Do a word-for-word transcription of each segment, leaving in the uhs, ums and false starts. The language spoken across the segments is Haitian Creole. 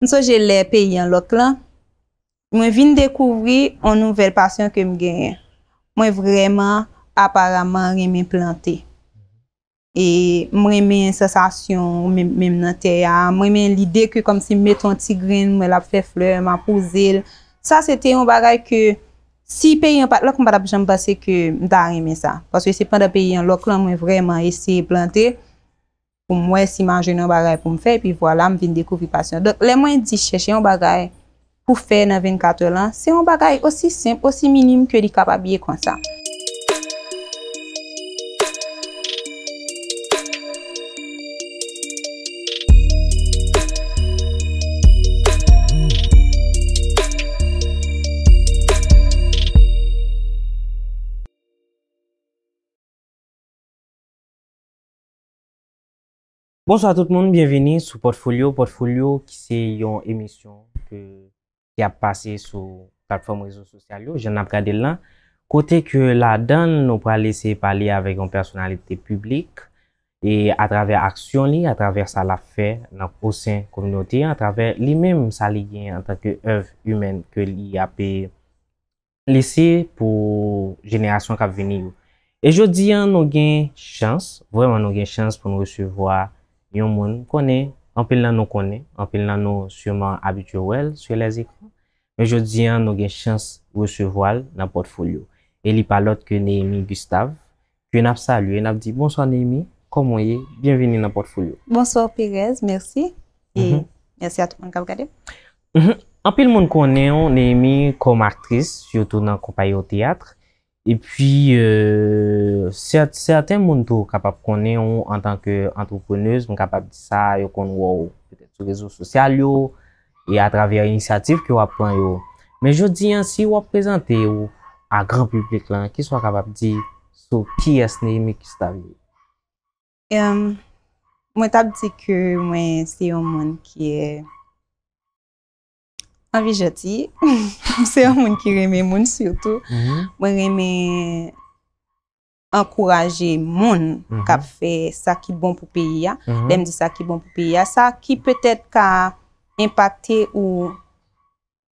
M sonje lè peyi an lòk lan, mwen vin dekouvri yon nouvèl pasyon ke m genyen. Mwen vrèman, aparaman, renmen plante. E m renmen sansasyon menm, menm nan tè a. M renmen lide ke kòmsi m mete yon ti grenn, m wè l ap fè flè, m ap wouze l. Sa se te yon bagay ke si peyi an pa t lòk, m pa t ap janm panse ke m ta renmen sa. Paske se pandan peyi an lòk lan, mwen vrèman eseye plante pou m wè si m a jwenn yon bagay pou m fè, epi vwala, m vin dekouvri pasyon. Donk, lè mwen di chèche yon bagay pou fè nan vennkat è lan, se yon bagay osi senp, osi minim ke li kapab ye konsa. Bonswa tout moun, byenvini sou Pòtfolyo. Pòtfolyo ki se yon emisyon ke, ki ap pase sou platfòm rezo sosyal yo, jan n ap gade l lan, kote ke ladan l nou pral eseye pale avèk yon pèsonalite piblik, e atravè aksyon li, atravè sa l ap fè nan, o sen kominote an, atravè li menm, sa li gen antanke èv imèn ke li ap, e, lese pou jenerasyon k ap vini yo. E jodi an, nou gen chans, vrèman nou gen chans pou nou resevwa yon moun, m konnen anpil nan nou konnen, anpil nan nou siman abitye wè l sou lèzekran, men jodi an, nou gen chans resevwa l nan Pòtfolyo. E li pa lòt ke Néhémie Gustave, ke n ap salye, n ap di, "Bonswa Néhémie, kòman w ye? Byenvini nan Pòtfolyo." Bonswa Perez, mèsi. E Mhm. mèsi a tout moun k ap gade. Mhm. Anpil moun konnen w, Néhémie, kòm aktris, sitou nan konpayi teyat. Epi, euh, sèt-, sèten moun tou kapab konnen w antanke antreprenez, m kapab di sa, yo konn wè w petèt sou rezo sosyal yo, e atravè inisyativ ke w ap pran yo. Men jodi an, si w ap prezante w a gran piblik lan, kisa w kapab di sou kiyès Néhémie Gustave ye? Em, mwen t ap di ke mwen se yon moun ki, eh, anvi janti. M se yon moun ki renmen moun sitou. Mhm. Mwen renmen ankouraje moun Mhm. k ap fè sa ki bon pou peyi a. Mhm. Lè m di sa ki bon pou peyi a, sa ki petèt ka enpakte ou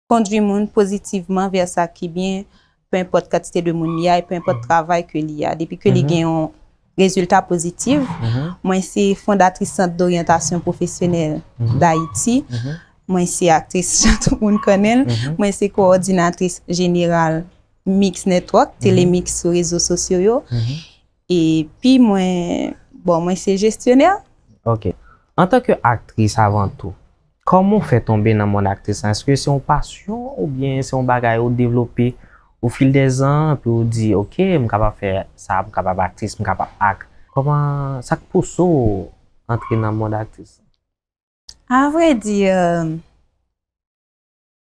kondui moun pozitivman vè sa ki byen, pe enpòt kantite de moun li a, e pe enpòt Mhm. travay ke li a. Depi ke li Mhm. gen yon rezilta pozitif, Mhm. mwen se fondatris Sant Doryantasyon Pwofesyonèl Mhm. Dayiti. Mhm. Mwen se aktris, jan tout moun konnen l. Mhm. Mwen se kowòdinatris jeneral Mix Network, Mhm. Telemix sou rezo sosyo yo. Mhm. Epi mwen, bon, mwen se jesyonè. Ok. Antanke aktris avan tou, kòman w fè tonbe nan mond aktris lan? Èske se yon pasyon oubyen se yon bagay ou devlope au fil des ans, epi ou di, "Ok, m kapab fè sa, m kapab aktris, m kapab ak." Kòman, sa k pouse w antre nan mond aktris lan? A vrè di, euh,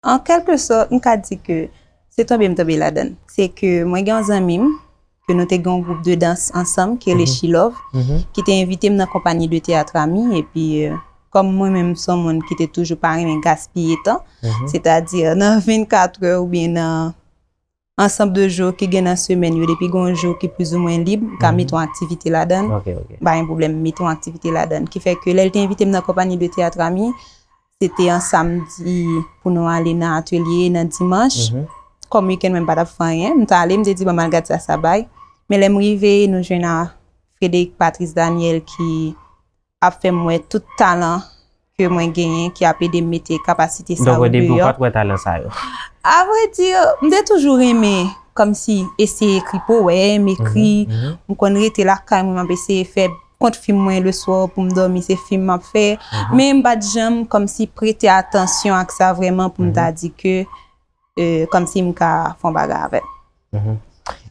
an kèlke sòt, m ka di ke se tonbe m tonbe ladan l. Se ke mwen gen yon zanmi m, ke nou te gen yon gwoup de dans ansanm, ki rele Mhm. She Love, Mhm. ki te envite m nan konpayi de teyat Ami, epi, euh, kòm mwen menm, m se yon moun ki te toujou pa renmen gaspiye tan, Mhm. sètadi nan vennkat è oubyen nan ansanm de jou ki gen nan semèn yo, depi gen yon jou ki plizoumwen lib, m ka Mhm. mete yon aktivite ladan l. Ok, ok. M pa gen pwoblèm, m mete yon aktivite ladan l. Ki fè ke lè l te envite m nan konpayi de teyat Ami, se te yon samdi pou nou ale nan atelye, nan dimanch. Mhm. Kòm wikenn mwen, m pa t ap fè anyen, m t ale, m te di, "Bon, m al gad sa sa bay." Men lè m rive, nou jwenn a Frédéric Patrice Daniel ki ap fè m wè tout talan ke mwen genyen, ki ap ede m mete kapasite sa Donk, yo o debi, ou deyò. Pa t wè talan sa yo? A vrè di, m te toujou renmen kòmsi eseye ekri powèm, ekri. Mhm, mhm. M konn rete lakay mwen, m ap eseye fè kont fim mwen le swa pou m dòmi, se fim m ap fè. Mhm. Men m pa t janm kòmsi prete atansyon ak sa vrèman pou m ta Mhm. di ke, euh, kòmsi m ka fè yon bagay avè l. Mhm.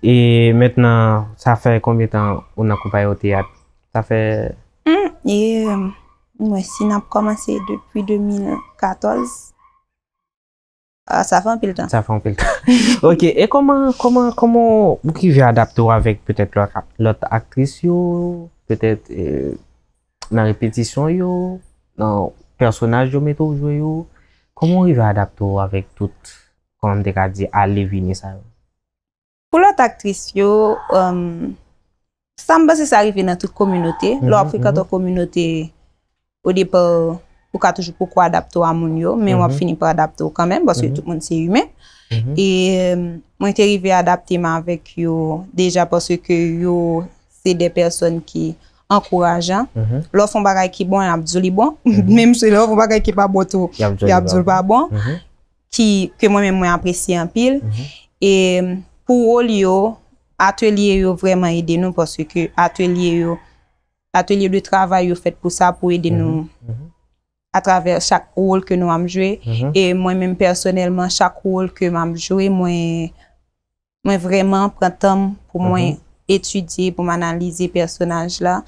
E mentnan, sa fè konbyen tan ou nan konpayi teyat? Sa fè Hmm, e, euh, mwen, si n ap kòmanse depi de mil katòz, ah, sa fè anpil tan. Sa fè anpil tan. Ok, e kòman, kòman, kòman ou rive adapte w avèk petèt lòt, lòt aktris yo, petèt, euh, nan repetisyon yo, nan pèsonaj yo mete w jwe yo? Kòman ou rive adapte w avèk tout, kòman m te ka di, ale vini sa yo? Pou lòt aktris yo, um, sa m panse sa rive nan tout kominote. Lè w ap Mhm, frekante mhm. Yon kominote, o depa, ou ou ka toujou poko adapte w a moun yo, men w ap fini pa adapte w kanmenm, paske tout moun se imen. E mwen te rive adapte m avèk yo deja, paske yo se de pèsòn ki ankourajan. Lè w fè yon bagay ki bon, y ap di w li bon. Menm si lè w fè yon bagay ki pa bon tou, y ap di w li pa bon. Ki, ke mwen menm mwen apresye anpil. E pou wòl yo, atelye yo vrèman ede nou, paske atelye yo, atelye de travay yo fèt pou sa, pou ede nou atravè chak wòl ke nou ap jwe. E mwen menm pèsonèlman, chak wòl ke m ap jwe, mwen, mwen vrèman pran tan m pou mwen etidye, pou m analize pèsonaj la,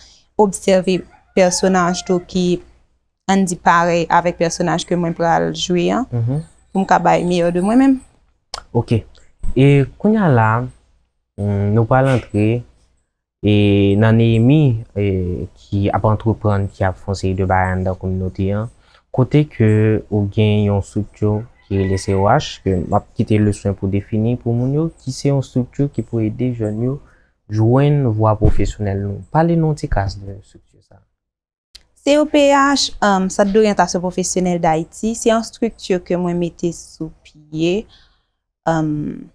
obsève pèsonaj tou ki, ann di, parèy avèk pèsonaj ke mwen pral jwe an, pou m ka bay meyè de mwen menm. Ok. E kounye a la, mm, nou pral antre e nan Neyemi, e, ki ap antreprann, ki ap fè yon seri de bagay anndan kominote an, kote ke ou gen yon estrikti ki rele C O H, ke m ap kite le swen pou defini pou moun yo, ki se yon estrikti ki pou ede jèn yo jwenn vwa pwofesyonèl nou. Pale nou yon ti kras de estrikti sa. C O P H, um, Centre d'Orientation Professionnelle d'Haïti, se yon estrikti ke mwen mete sou pye. Um,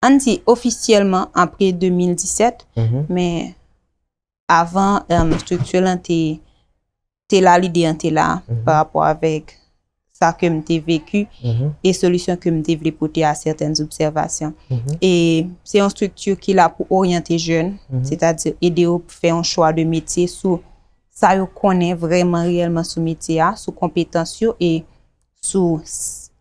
ann di ofisyèlman apre de mil disèt, men avan, um, estrikti lan te, te la, lide an te la pa rapò avèk sa ke m te veki e solisyon ke m te vle pote a sètèn obsèvasyon. E se yon estrikti ki la pou oryante jèn, sètadi ede yo fè yon chwa de metye sou sa yo konnen vrèman reyèlman sou metye a, sou konpetans yo e sou s-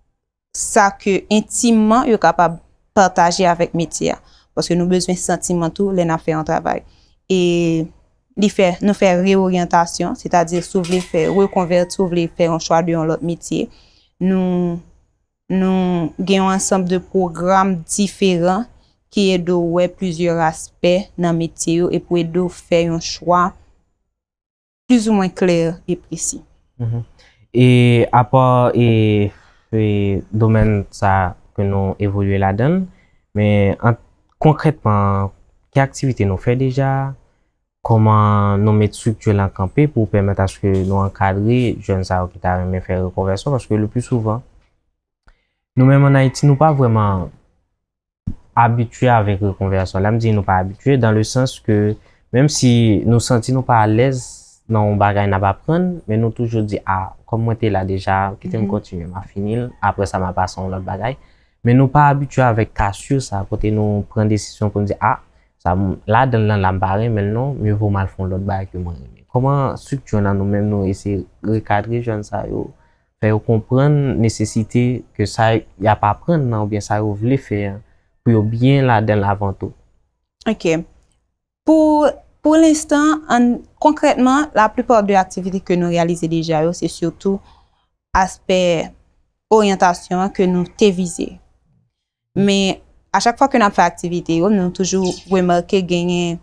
sa ke entimman yo kapab pataje avèk metye a. Paske nou bezwen santiman tou lè n ap fè yon travay. E li fè, nou fè reoryantasyon, sètadi si w vle fè rekonvèti, w vle fè yon chwa de yon lòt metye, nou, nou gen yon ansanm de pwogram diferan ki ede w wè plizyè aspè nan metye yo e pou ede w fè yon chwa plizoumwen klè e presi. E apa e, e domèn sa ke nou evolye ladan l, men an, konkrètman, ki aktivite nou fè deja? Kòman nou met estrikti lan kanpe pou pèmèt aske nou ankadre jèn sa yo ki ta renmen fè rekonvèsyon? Paske le pli souvan, nou menm ann Ayiti, nou pa vrèman abitye avèk rekonvèsyon. Lè m di nou pa abitye, dans le sens que menm si nou santi nou pa alèz nan yon bagay n ap aprann, men nou toujou di, a, kòm mwen te la deja, kite m kontinye, m a fini l, apre sa m a pase a yon lòt bagay. Men nou pa abitye avèk kasye sa, kote nou pran desizyon pou n di, a, sa m ladan l lan la m pa renmen l non, mye vo m al fè yon lòt bagay ke mwen renmen. Kòman estrikti an nou menm nou eseye rekadre jèn sa yo, fè yo konprann nesesite ke sa y ap aprann nan oubyen sa yo vle fè an, pou yo byen ladan l avan tou. Ok. Pou, pou lenstan, ann, konkrètman, laplipa de aktivite ke nou reyalize deja yo, se sitou aspè oryantasyon an ke nou te vize. Men, a chak fwa ke n ap fè aktivite yo, nou toujou remake genyen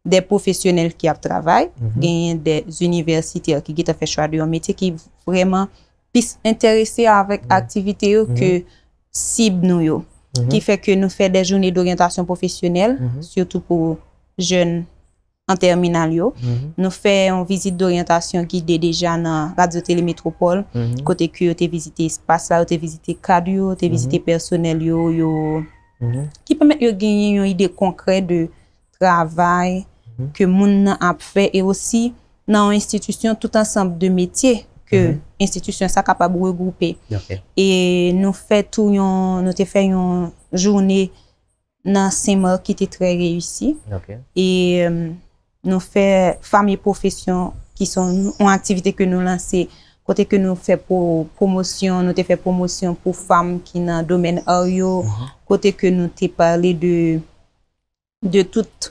de pwofesyonèl ki ap travay, genyen de inivèsitè ki gentan fè chwa de yon metye ki vrèman plis enterese avèk aktivite yo ke sib nou yo. Ki fè ke nou fè de jounen doryantasyon pwofesyonèl, sitou pou jèn an tèminal yo. Nou fè yon vizit doryantasyon gide deja nan Radyo Tele Metwopòl, kote ke yo te vizite espas la, yo te vizite kad yo, yo te vizite pèsonèl yo, yo, ki pèmèt yo genyen yon ide konkrè de travay ke moun nan ap fè e osi nan yon enstitisyon tout ansanm de metye ke enstitisyon sa kapab regwoupe. E nou fè tou yon, nou te fè yon jounen nan Senmak ki te trè reyisi. E nou fè Fanm e Pwofesyon ki se yon aktivite ke nou lanse kote ke nou fè pwomosyon, nou te fè pwomosyon pou fanm ki nan domèn ar yo, kote ke nou te pale de de tout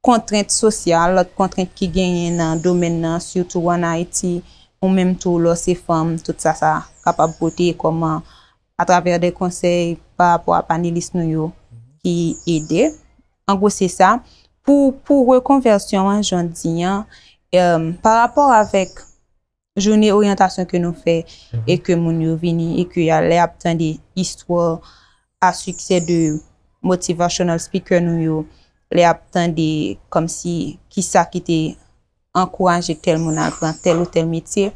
kontrent sosyal, lòt kontrent ki genyen nan domèn nan, sitou ann Ayiti, ou menm tou lè w se fanm, tout sa sa kapab pote kòman atravè de konsèy pa rapò a panelis nou yo ki ede. An gwo se sa. Pou, pou rekonvèsyon an, jan w di an, pa rapò avèk jounen oryantasyon ke nou fè e ke moun yo vini e ke lè y ap tande istwa a siksè de motivational speaker nou yo, lè y ap tande kòmsi kisa ki te ankouraje tèl moun al pran tèl ou tèl metye.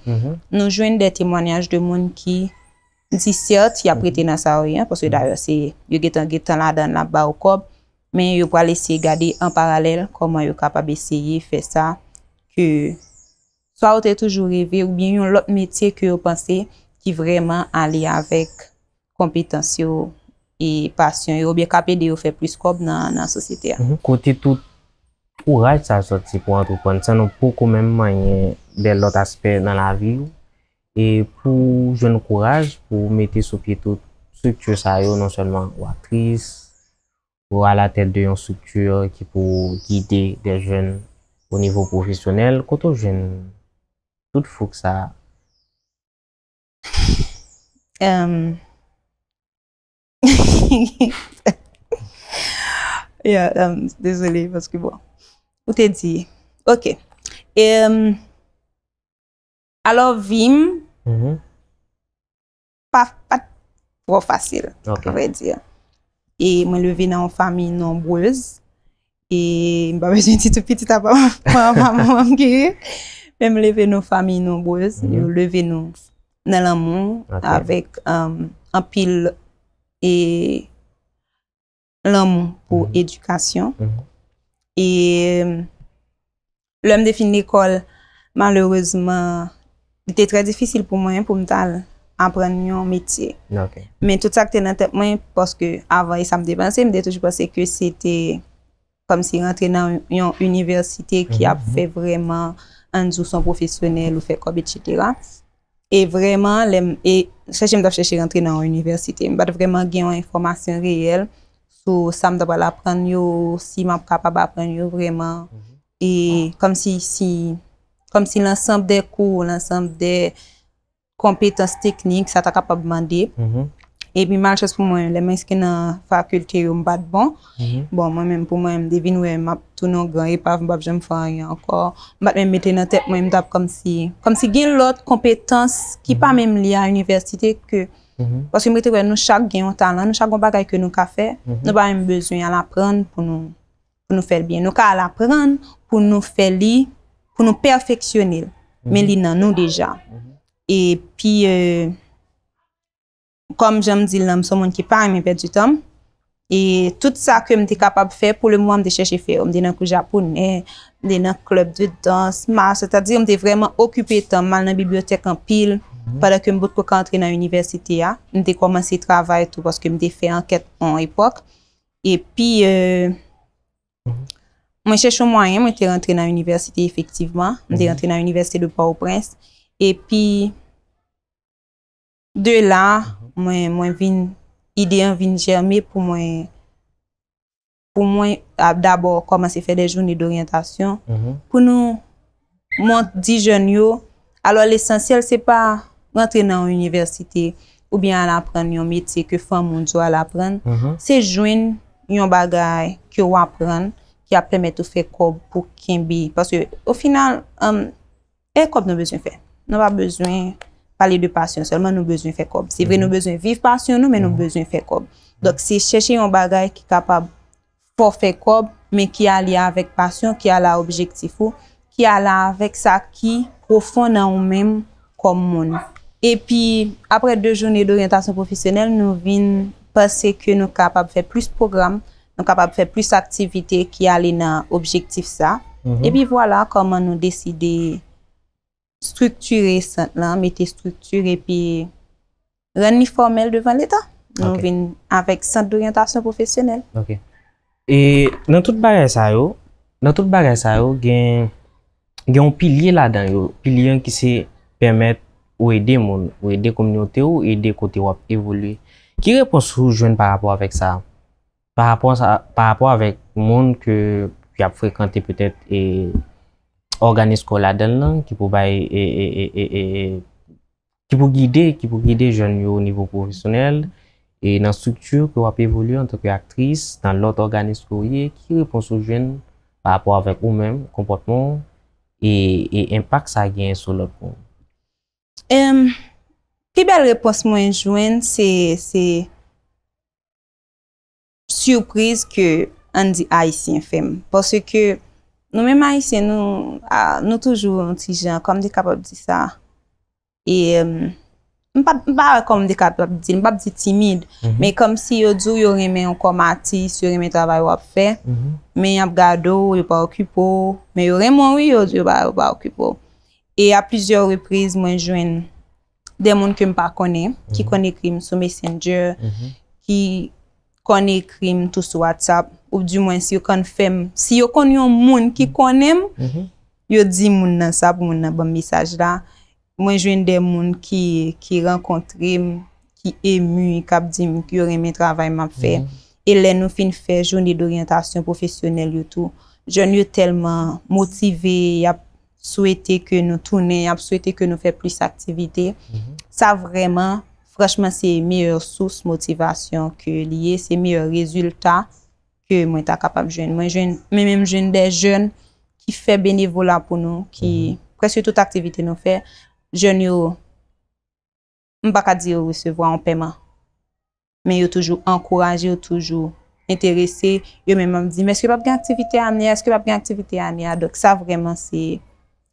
Nou jwenn de temwanyaj de moun ki di sèt, y ap rete nan sa yo ye, paske dayè se yo gentan gentan ladan l ap ba yo kòb, men yo pral eseye gade an paralèl kòman yo kapab eseye fè sa ke swa yo te toujou reve oubyen yon lòt metye ke yo panse ki vrèman ale avèk konpetans yo e pasyon yo oubyen k ap ede yo fè plis kòb nan nan sosyete a. Kote tout kouraj sa soti pou antreprann san nou poko menm manyen de lòt aspè nan lavi w e pou jwenn kouraj pou mete sou pye tout strikti sa yo non sèlman ou aktris ou alatèt de yon strikti ki pou gide de jèn o nivo pwofesyonèl kote w jwenn tout fouk sa um, yeah, um, dezole paske bon ou te di ok um, alò vi m pa pa t twò fasil a vrè di e mwen leve nan yon fanmi nonbrez e m pa bezwen di tout pitit apa manman m genyen men m leve nan fanmi nonbrez yo leve nou nan lanmou avèk anpil e lanmou pou edikasyon e lè m te fin lekòl malerezman li te trè difisil pou mwen pou m t al aprann yon metye men tout sa k te nan tèt mwen paske avan e sa m te panse m te toujou panse ke se te kòmsi rantre nan yon inivèsite ki ap fè vrèman ann di w se yon pwofesyonèl ou fè kòb etsetera e vrèman lè m e chèche m t ap chèche rantre nan yon inivèsite m pa t vrèman gen yon enfòmasyon reyèl sou sa m ta pral aprann yo si m ap kapab aprann yo vrèman e kòmsi si kòmsi lansanm de kou lansanm de konpetans teknik sa ta kapab mande epi malchans pou mwen lè m enskri nan fakilte yo m pa t bon bon mwen menm pou mwen m te vin wè m ap tounen yon gran epav m p ap janm fè anyen ankò m pa t menm mete nan tèt mwen m t ap kòmsi kòmsi gen lòt konpetans ki pa menm lye a inivèsite ke paske m rete wè nou chak gen yon talan nou chak gen yon bagay ke nou ka fè nou pa menm bezwen al aprann pou nou pou nou fè l byen nou ka al aprann pou nou fè li pou nou pèfeksyone l men li nan nou deja epi kòm jan m di l lan m se yon moun ki pa renmen pèdi tan m e tout sa ke m te kapab fè pou lemoman m te chèche fè yo m te nan kou japonè m te nan klèb de dans ma sètadi m te vrèman okipe tan m m al nan bibliyotèk anpil pandan ke m potko ka antre nan inivèsite a m te kòmanse travay tou paske m te fè ankèt yon epòk epi mwen chèche yon mwayen mwen te rantre nan inivèsite efektivman m te rantre nan inivèsite de Pòtoprens epi de la mwen mwen vin ide an vin jèmen pou mwen pou mwen dabò kòmanse fè de jounen doryantasyon pou nou mont di jèn yo alò lesansyèl se pa rantre nan yon inivèsite oubyen al aprann yon metye ke fanmi w di w al aprann se jwenn yon bagay ke w aprann ki ap pèmèt ou fè kòb pou kenbe paske ofinal e kòb nou bezwen fè nou pa bezwen pale de pasyon sèlman nou bezwen fè kòb se vre nou bezwen viv pasyon nou men nou bezwen fè kòb donk se chèche yon bagay ki kapab fè w fè kòb men ki ale avèk pasyon ki ale a objektif ou ki ale avèk sa ki pwofon nan ou menm kòm moun epi apre de jounen doryantasyon pwofesyonèl nou vin panse ke nou kapab fè plis pwogram nou kapab fè plis aktivite ki ale nan objektif sa epi vwala kòman nou deside striktire sant lan mete strikti epi rann li fòmèl devan leta nou vin avèk sant doryantasyon pwofesyonèl e nan tout bagay sa yo nan tout bagay sa yo gen gen yon pilye ladan yo pilye an ki se pèmèt ou ede moun ou ede kominote ou ede kote w ap evolye ki repons ou jwenn pa rapò avèk sa pa rapò sa pa rapò avèk moun ke y ap frekante petèt e òganis ke w ladan l lan ki pou bay e e e e e ki pou gide ki pou gide jèn yo o nivo pwofesyonèl e nan estrikti ke w ap evolye antanke aktris nan lòt òganis ke w ye ki repons ou jwenn pa rapò avèk ou menm konpòtman w e e enpak sa genyen sou lòt moun Em, pi bèl repons mwen jwenn se se sipriz ke ann di ayisyen fè m paske nou menm Ayisyen, nou, a, nou toujou yon ti jan, kòm m te kapab di sa. E, em, m pa, m pa wè kòman m te kapab di l, m p ap di timid, men kòmsi yo di w yo renmen w kòm atis, yo renmen travay w ap fè, men y ap gade w, yo pa okipe w, men yo renmen w wi, yo, yo pa, yo pa okipe w. E a plizyè repriz, mwen jwenn de moun ke m pa konnen, ki konn ekri m sou Messenger, ki konn ekri m tou sou WhatsApp, oudimwen si yo konn fè m, si yo konn yon moun ki konnen m, yo di moun nan sa pou moun nan ban m mesaj la. Mwen jwenn de moun ki, ki rankontre m, ki emu, k ap di m yo renmen travay m ap fè. E lè nou fin fè jounen doryantasyon pwofesyonèl yo tou, jèn yo tèlman motive, y ap swete ke nou tounen, y ap swete ke nou fè plis aktivite. Sa vrèman, franchman, se meyè sous motivasyon ke li ye, se meyè rezilta ke mwen ta kapab jwenn. Mwen jwenn, mwen menm jwenn de jèn ki fè benevola pou nou, ki prèske tout aktivite nou fè, jèn yo, m pa ka di yo resevwa yon pèman, men yo toujou ankouraje, yo toujou enterese, yo menm ap di m, èske p ap gen aktivite ane a, èske p ap gen aktivite ane a? Donk sa vrèman se,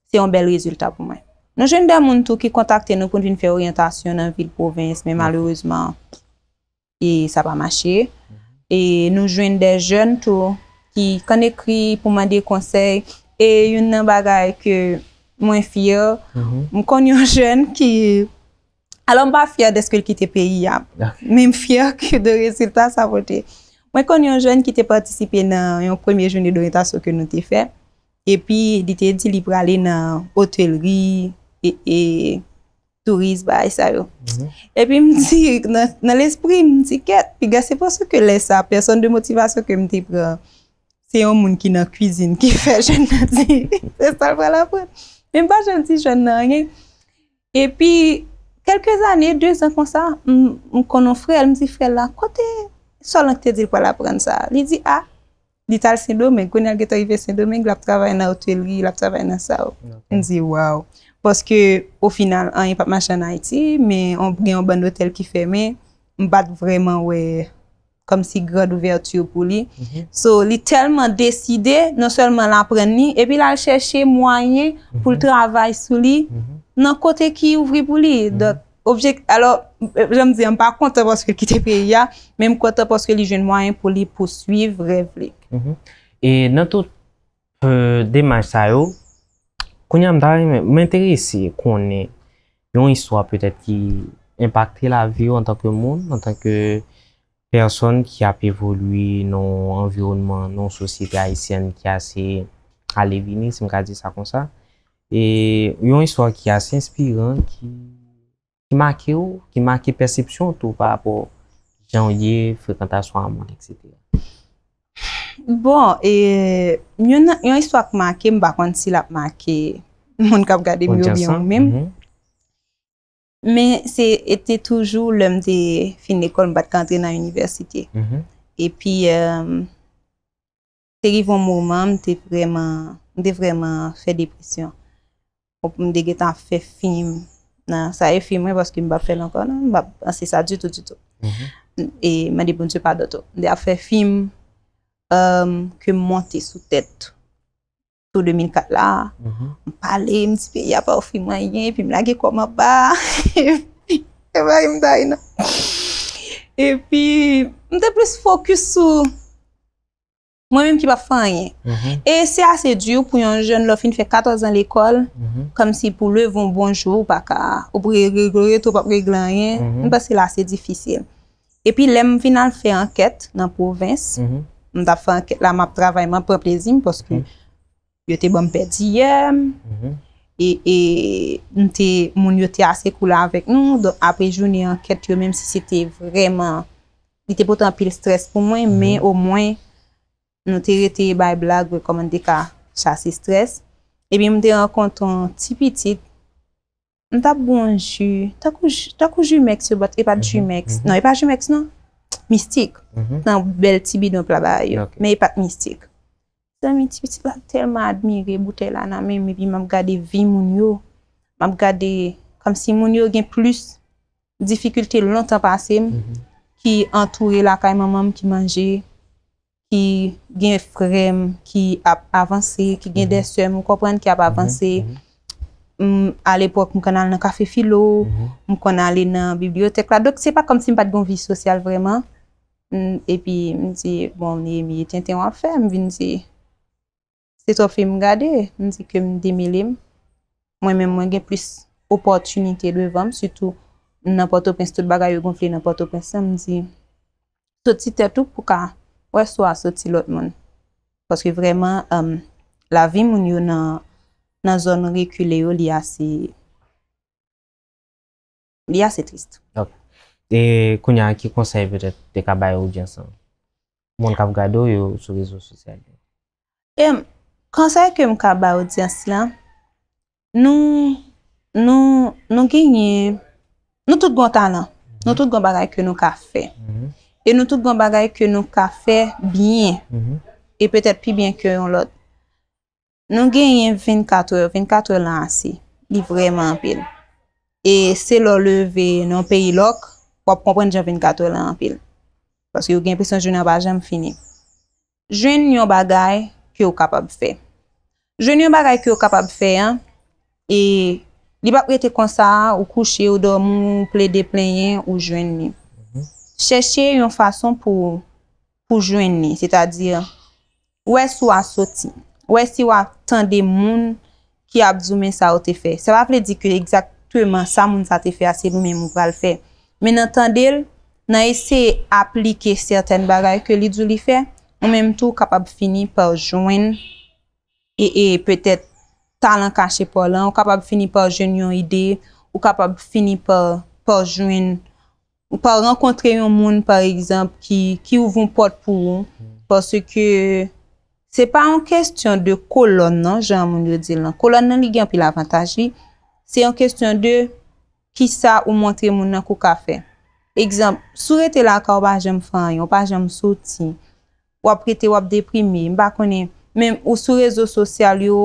se yon bèl rezilta pou mwen. Nou jwenn de moun tou ki kontakte nou pou n vin fè oryantasyon nan vil pwovens, men malerezman, e sa pa mache. E nou jwenn de jèn tou ki konn ekri pou mande konsèy. E youn nan bagay ke mwen fyè, m konn yon jèn ki, alò m pa fyè dèske l kite peyi a, men m fyè ke de rezilta sa pote. Mwen konn yon jèn ki te patisipe nan yon premye jounen doryantasyon ke nou te fè. Epi li te di li prale nan otelri e, e touris, bagay sa yo. Epi m di, nan, nan lespri m, m di, kèt, piga se paske lè sa, pèsòn de motivasyon ke m te pran, se yon moun ki nan kwizin, ki fè jèn nan di, se sa l pral aprann. Men m pa janm di jèn nan anyen. Epi, kèlke zane, de zan konsa, m, m konn yon frè l, m di, frè l la, kote, sa w lan ki te di l pral aprann sa? Li di, a, li t al Sendomeng, kounye a l gentan rive Sendomeng, l ap travay nan otelri, l ap travay nan sa yo. M di, waw. Paske, o final, anyen p ap mache ann Ayiti, men on, gen yon bann otèl ki fèmen, m pa t vrèman wè kòmsi grand ouvèti pou li. So, li tèlman deside, non sèlman l aprann li, epi l al chèche mwayen pou l travay sou li nan kote ki ouvri pou li. Donk, objek-, alò, jan m di an, m pa kontan paske l kite peyi a, men m kontan paske li jwenn mwayen pou li pouswiv rèv li. E nan tout, e, demach sa yo, kounye a m ta renmen, m enterese konnen yon istwa petèt ki enpakte lavi w antanke moun, antanke pèsòn ki ap evolye nan yon anviwònman, nan yon sosyete ayisyèn ki ase ale vini, si m ka di sa konsa. E yon istwa ki ase enspiran, ki, ki make w, ki make pèsepsyon w tou pa rapò jan w ye, frekantasyon a moun, etsetera. Bon, e, yon, yon istwa k make m, m pa konn si l ap make moun k ap gade m yo odyans lan, oubyen ou menm. Men se, e te toujou lè m te fin lekòl, m pa t ka antre nan inivèsite. Epi, e, te rive yon moman, m te vrèman, m te vrèman fè depresyon. Bon, m te gentan ap fè fim nan sa e fim mwen, paske m p ap fè l ankò, non, m p ap panse sa ditou, ditou. E mande Bondye padon tou. M te ap fè fim, e, ke m monte sou tèt tou de mil kat la. M pale, m di peyi a pa ofri m anyen, epi m lage kò m anba. E pa m ta ye, non. Epi, m te plis fokis sou mwen menm ki p ap fè anyen. E se ase di pou yon jèn lè w fin fè katòz an lekòl, kòmsi pou leve yon bon jou, ou pa ka, ou pou regle, ou p ap regle anyen. M panse l ase difisil. Epi lè m vin al fè ankèt nan pwovens, m t ap fè ankèt la, m ap travay, m ap pran plezi m, paske yo te ban m pèdiyè m, e, e m te, moun yo te ase cool avèk nou. Donk, apre jounen ankèt yo, menm si se te vrèman, li te pote anpil strès pou mwen, men omwen, nou te rete bay blag, wè kòman n te ka chase strès. Epi m te rankontre yon ti pitit, m t ap bwè yon ji, tankou ji, tankou Jumex yo, but e pa t Jumex. Non, e pa Jumex, non. Mistik. Nan bèl ti bidon pla bagay yo. Men e pa t Mistik. Zanmi, ti pitit la tèlman admire boutèy la nan men m, epi m ap gade vi moun yo. M ap gade kòmsi moun yo gen plis difikilte lontan pase m, ki antoure lakay manman m, ki manje, ki gen frè m ki ap avanse, ki gen de sè m, ou konprann, ki ap avanse. M, alepòk, m konn al nan kafe filo, m konn ale nan bibliyotèk la. Donk, se pa kòmsi m pa t gen yon vi sosyal vrèman. M, epi, m di, bon, Néhémie, e tenten w ap fè. M vin di, se twòp fim m gade. M di ke m demele m. Mwen menm, mwen gen plis opòtinite devan m, sitou nan Pòtoprens, tout bagay yo gonfle nan Pòtoprens lan. M di, soti tèt ou pou ka wè si w a soti lòt moun. Paske vrèman, um, lavi moun yo nan, nan zòn rekile yo, li ase, li ase tris. Ok. E kounye a, ki konsèy petèt te ka bay odyans lan? Moun k ap gade w yo sou rezo sosyal yo. E konsèy ke m ka bay odyans lan, nou, nou, nou genyen, nou tout gon talan. Nou tout gon bagay ke nou ka fè. E nou tout gon bagay ke nou ka fè byen. E petèt pi byen ke yon lòt. Nou genyen vennkat è, vennkat è lan ase. Li vrèman anpil. E se lè w leve nan yon peyi lòk, w ap konprann jan vennkat è lan anpil. Paske w gen enpresyon jounen an pa janm fini. Jwenn yon bagay ke w kapab fè. Jwenn yon bagay ke w kapab fè an, e li p ap rete konsa, ou kouche, ou dòmi, ou plede plenyen, ou jwenn li. Chèche yon fason pou, pou jwenn li, sètadi, wè si w a soti, wè si w a tande moun ki ap di w men sa w te fè. Sa pa vle di ke egzakteman sa moun sa te fè a se li menm ou pral fè. Men nan tande l, nan eseye aplike sètèn bagay ke li di w li fè, ou menm tou w kapab fini pa jwenn e, e petèt talan kache pa w lan, ou kapab fini pa jwenn yon ide, ou kapab fini pa, pa jwenn, pa rankontre yon moun, pa egzanp, ki, ki ouvri yon pòt pou ou, paske se pa yon kesyon de kolòn, non, jan moun yo di l lan. Kolòn nan, li gen anpil avantaj, wi. Se yon kesyon de kisa ou montre moun nan ke w ka fè. Egzanp, si w rete lakay ou, pa janm fè anyen, ou pa janm soti, w ap rete, w ap deprime, m pa konnen, men ou sou rezo sosyal yo,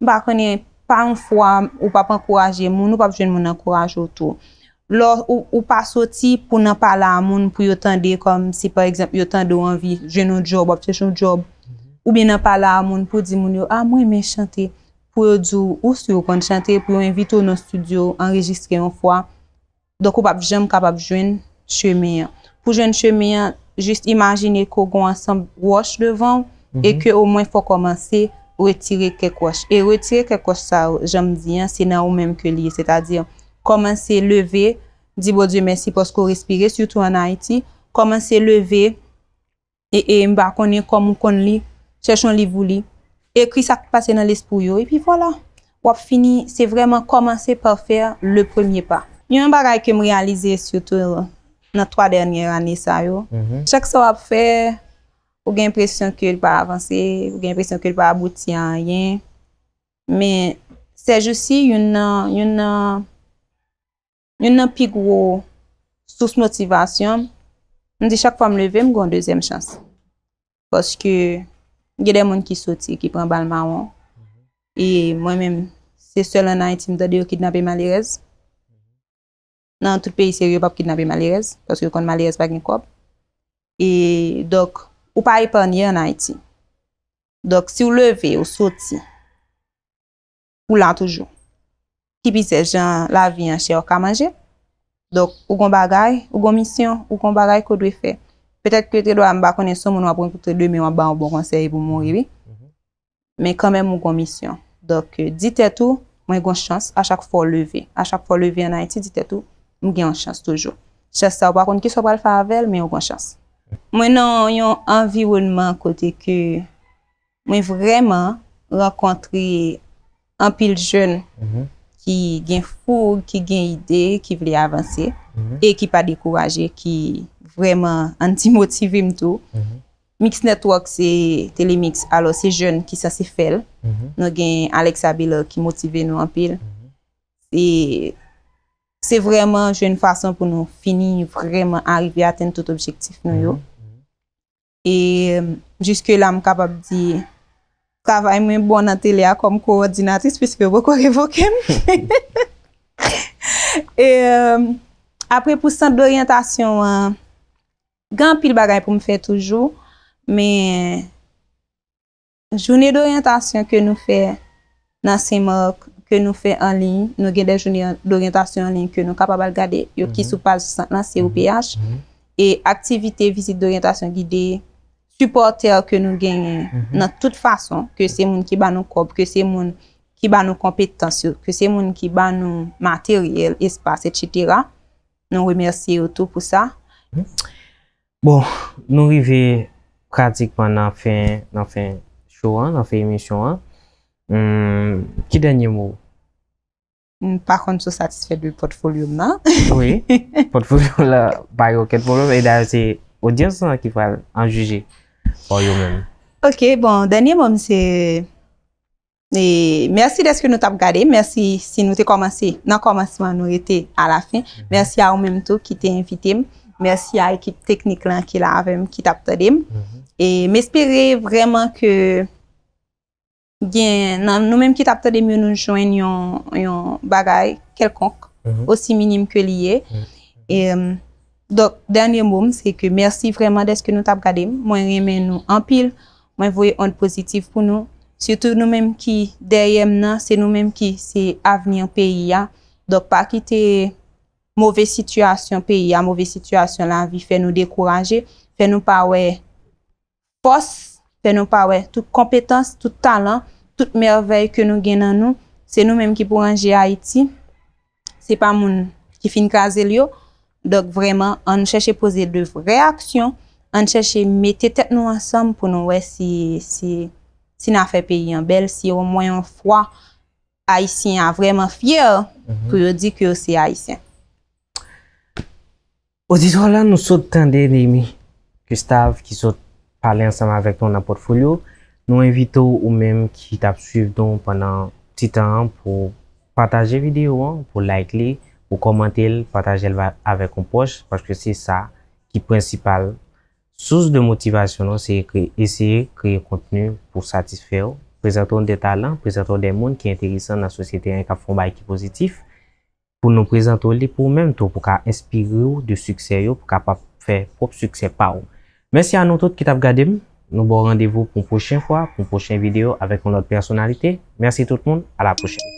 m pa konnen, pa yon fwa, ou p ap ankouraje moun, ou p ap jwenn moun ankouraje w tou. Lè ou, ou pa soti pou nan pale a moun, pou yo tande, kòmsi, pa egzanp, yo tande w anvi jwenn yon djòb, w ap chèche yon djòb, oubyen nan pale a moun pou di moun yo, a, mwen renmen chante, pou yo di w, ou si w konn chante, pou yo envite w nan estidyo, anrejistre yon fwa. Donk, ou p ap janm kapab jwenn chemen an. Pou jwenn chemen an, jis imajine ke w gen yon ansanm wòch devan w e ke omwen fò w kòmanse retire kèk wòch. E retire kèk wòch sa yo, jan m di an, se nan ou menm ke li ye. Sètadi, kòmanse leve, di Bondye mèsi paske w respire, sitou ann Ayiti. Kòmanse leve, e, e m pa konnen kòman w konn li, chèche yon liv ou li, ekri sa k pase nan lespri w yo, epi vwala, w ap fini, se vrèman kòmanse pa fè le premye pa. Yon bagay ke m reyalize sitou nan twa dènye ane sa yo, chak sa w ap fè, ou gen enpresyon ke l pa avanse, ou gen enpresyon ke l pa abouti a anyen, men sèjousi, youn nan, youn nan Youn nan pi gwo sous motivasyon m, m di chak fwa m leve, m gen yon dezyèm chans. Paske gen de moun ki soti, ki pran bal mawon. E mwen menm, se sèl ann Ayiti m tande yo kidnape malerèz. Nan tout peyi serye, yo p ap kidnape malerèz, paske yo konn malerèz pa gen kòb. E donk, ou pa epanye ann Ayiti. Donk, si w leve, ou soti, ou la toujou. Ki pi sèch, jan lavi an chè ou ka manje. Donk, ou gon bagay, ou gon misyon, ou gon bagay ke w dwe fè. Petèt ke te dwa, m pa konnen, se yon moun w ap rankontre demen, w ap ba yon bon konsèy pou mouri, wi. Men kanmenm, ou gon misyon. Donk, di tèt ou, mwen gon chans, a chak fwa w leve. A chak fwa w leve ann Ayiti, di tèt ou, m gen yon chans toujou. Chans sa, ou pa konn kisa w pral fè avè l, men ou gon chans. Mwen nan yon anviwònman kote ke mwen vrèman rankontre anpil jèn ki gen foug, ki gen ide, ki vle avanse e ki pa dekouraje, ki vrèman ann ti motive m tou. Mix Network se Telemix, alò se jèn ki sanse fè l. Nou gen Alexa Belleur ki motive nou anpil. Se, se vrèman jwenn fason pou nou fini vrèman arive atenn tout objektif nou yo. E jiske la, m kapab di travay mwen bon nan tele a kòm kowòdinatris, piske yo poko revoke m. E apre, pou sant doryantasyon an, gen anpil bagay pou m fè toujou, Men, jounen doryantasyon ke nou fè nan Senmak, ke nou fè an liy, nou gen de jounen doryantasyon an liy ke nou kapab al gade, yo ki sou paj sant lan, C O P H. E aktivite vizit doryantasyon gide, sipòtè ke nou genyen nan tout fason, ke se moun ki ba nou kòb, ke se moun ki ba nou konpetans yo, ke se moun ki ba nou materyèl, espas, etsetera. Nou remèsye yo tou pou sa. Bon, nou rive pratikman nan fen, nan fen show an, nan fen emisyon an. Hmm, ki dènye mo? M pa konn si w satisfè de pòtfolyo m nan. Wi, pòtfolyo la pa gen okenn pwoblèm. E dayè, se odyans lan ki pral an jije pa yo menm. Ok, bon, dènye mo m se, e, mèsi dèske nou t ap gade. Mèsi si nou te kòmanse nan kòmansman, nou rete alafen. Mèsi a ou menm tou ki te envite m. Mèsi a ekip teknik lan ki la avè m, ki t ap tande m. E m espere vrèman ke gen nan nou menm ki t ap tande m yo, nou jwenn yon, yon bagay kèlkonk, osi minim ke li ye. E, donk, dènye mo m, se ke mèsi vrèman dèske nou t ap gade m. Mwen renmen nou anpil. Mwen voye ond pozitif pou nou. Sitou nou menm ki dèyè m nan, se nou menm ki se avni peyi a. Donk, pa kite move sitiyasyon peyi a, move sitiyasyon lavi fè nou dekouraje, fè nou pa wè fòs, fè nou pa wè tout konpetans, tout talan, tout mèvèy ke nou gen nan nou. Se nou menm ki pou ranje Ayiti. Se pa moun ki fin kraze l yo. Donk, vrèman, ann chèche poze de vrè aksyon, ann chèche mete tèt nou ansanm pou nou wè si, si, si n a fè peyi an bèl, si omwen yon fwa Ayisyen a vrèman fyè pou yo di ke yo se Ayisyen. Oditè la, nou sot tande Némi Gustave ki sot pale ansanm avèk nou nan pòtfolyo. Nou envite w, ou menm ki t ap swiv nou pandan ti tan an, pou pataje videyo an, pou like li, pou kòmante l, pataje l avèk yon pwòch, paske se sa ki prensipal sous de motivasyon nou, se kre-, eseye kreye kontni pou satisfè w, prezante w de talan, prezante w de moun ki enteresan nan sosyete an, k ap fè yon bagay ki pozitif, pou nou prezante w li pou ou menm tou, pou ka enspire w de siksè yo, pou kapab fè pwòp siksè pa w. Mèsi a nou tout ki t ap gade m. Nou ba w randevou pou yon pwochen fwa, pou yon pwochen videyo avèk yon lòt pèsonalite. Mèsi tout moun, a la pwochèn.